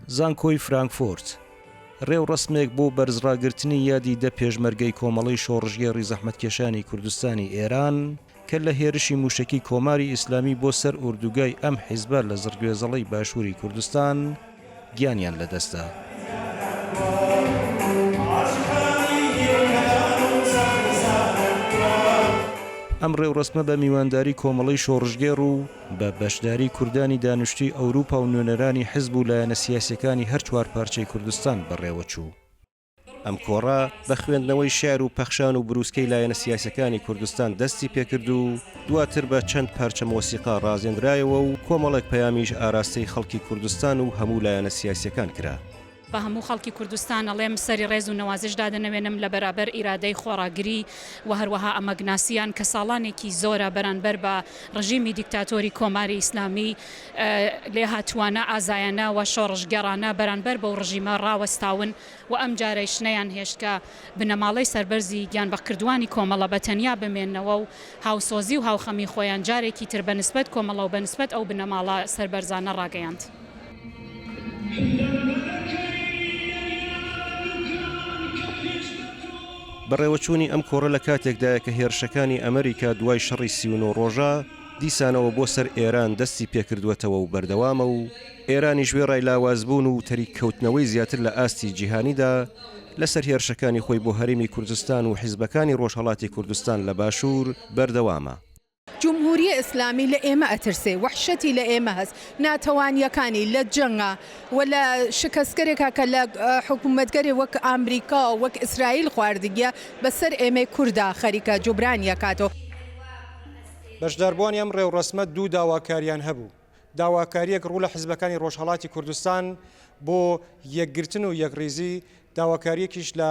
زانکۆی فرانکفۆرت، ڕێوڕەسمێک بۆ بەرزڕاگرتنی یادی دە پێشمەرگەی کۆمەڵەی شۆڕشگێڕی زەحمەتکێشانی کوردستانی ئێران کە لە هێرشی مووشەکی کۆماری ئیسلامی بۆ سەر ئوردوگای ئەم حیزبە لە زڕگوێزەڵەی باشووری کوردستان گیانیان لەدەستدا. ئەم ڕێوڕەسمە بە میوانداری کۆمەڵەی شۆڕشگێڕ و بە بەشداری کوردانی دانیشتووی ئەوروپا و نوێنەرانی حزب و لایەنە سیاسیەکانی هەر چوارپارچەی کوردستان بەڕێوەچوو. ئەم کۆڕە بە خوێندنەوەی شیعر و پەخشان و بروسکەی لایەنە سیاسیەکانی کوردستان دەستی پێکرد و دواتر بە چەند پارچە مۆسیقا ڕازێنرایەوە و کۆمەڵێک پەیامیش ئاراستەی خەڵکی کوردستان و هەموو لایەنە سیاسیەکان کرا. بە هەموو خەڵکی کوردستان ئەڵێم سەری ڕێز و نەوازش دادەنەوێنم لە بەرابەر ئیرادەی خۆڕاگری و هەروەها ئەمەگناسیان کە ساڵانێکی زۆرە بەرانبەر بە ڕژیمی دیکتاتۆری کۆماری ئیسلامی لێهاتووانە، ئازایانە و شۆڕشگێڕانە بەرانبەر بەو ڕژیمە ڕاوەستاون و ئەمجارەیش نەیانهێشت کە بنەماڵەی سەربەرزی گیانبەختکردووانی کۆمەڵە بە تەنیا بمێننەوە و هاوسۆزی و هاوخەمی خۆیان جارێکی تر بە نسبەت کۆمەڵە و بە نسبەت ئەو بنەماڵە سەربەرزانە ڕاگەیاند. بەڕێوەچوونی ئەم کۆڕە لە کاتێکدایە کە هێرشەکانی ئەمریکا دوای شەڕی 39 ڕۆژە دیسانەوە بۆ سەر ئێران دەستی پێکردووەتەوە و بەردەوامە و ئێرانیش وێڕای لاوازبوون و تەریک کەوتنەوەی زیاتر لە ئاستی جیهانیدا لەسەر هێرشەکانی خۆی بۆ هەرێمی کوردستان و حیزبەکانی ڕۆژهەڵاتی کوردستان لە باشوور بەردەوامە. جمهوری ئیسلامی لە ئێمە ئەترسێ، وەحشەتی لە ئێمە هەس، ناتەوانیەکانی لە جەنگا و لە شکەستگەرێکا کە لە حکومەتگەرێ وەک ئامریکا و وەک ئیسرائیل خواردگیە بە سەر ئێمەی کوردا خەریکە جوبرانی ئەکاتەوە. بەشداربووانی ئەم ڕێوڕەسمە دوو داواکاریان هەبوو، داواکارییەک ڕوو لە حیزبەکانی ڕۆژهەڵاتی کوردستان بۆ یەکگرتن و یەکڕیزی، داواکارییەکیش لە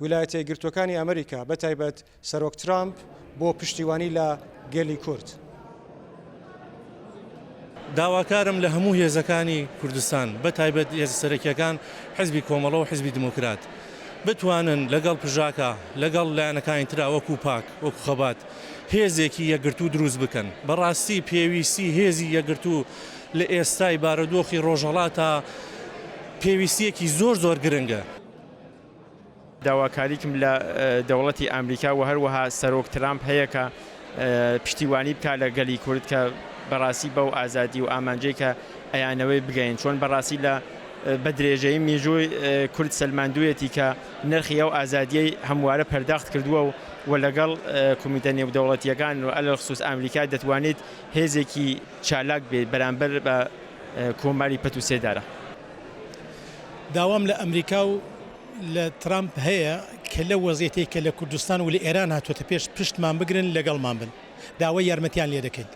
ویلایەتە یەکگرتووەکانی ئەمریکا بە تایبەت سەرۆک ترامپ بۆ پشتیوانی لە گەلی کورد. داواکارم لە هەموو هێزەکانی کوردستان بە تایبەت هێزە سەرەکیەکان حزبی کۆمەڵە و حزبی دیموکرات بتوانن لەگەڵ پژاکا لەگەڵ لایەنەکانی ترا وەکو پاک وەکو خەبات هێزێکی یەکگرتوو دروست بکەن بەڕاستی پێویستی هێزی یەکگرتوو لە ئێستای بارودۆخی ڕۆژهەڵاتا پێویستیەکی زۆر زۆر گرنگە. داواکاریکم لە دەوڵەتی ئامریکا و هەروەها سەرۆک ترامپ هەیە کە پشتیوانی بکا لە گەلی کورد کە بەڕاستی بەو ئازادی و ئامانجەی کە ئەیانەوەی بگەین چۆن بەڕاستی لە بە درێژەی مێژووی کورد سەلماندوویەتی کە نرخی ئەو ئازادیەی هەموارە پەرداخت کردووە و و لەگەڵ کومیتە نێودەوڵەتییەکان و ئەلەلخسوس ئامریکا دەتوانێت هێزێکی چالاک بێت بەرامبەر بە کۆماری پەت و سێدارە. داوام لە ئەمریکا و لە ترامپ هەیە کە لەو وەزیەتەی کە لە کوردستان و لە ئێران هاتووەتە پێش پشتمان بگرن لەگەڵمان بن داوای یارمەتیان لێ دەکەین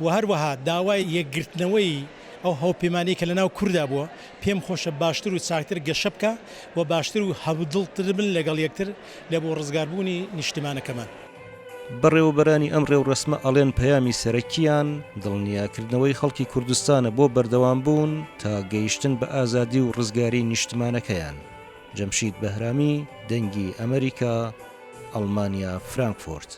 و هەروەها داوای یەکگرتنەوەی ئەو هاوپەیمانیەی کە لەناو کوردا بووە پێم خۆشە باشتر و چاکتر گەشە بکا و باشتر و هاودڵتر بن لەگەڵ یەکتر لە بۆ ڕزگاربوونی نیشتیمانەکەمان. بەڕێوەبەرانی ئەم ڕێوڕەسمە ئەڵێن پەیامی سەرەکییان دڵنیاکردنەوەی خەڵکی کوردستانە بۆ بەردەوامبوون تا گەیشتن بە ئازادی و ڕزگاری نیشتمانەکەیان. جەمشید بەهرامی، دەنگی ئەمەریکا، ئەڵمانیا، فرانکفۆرت.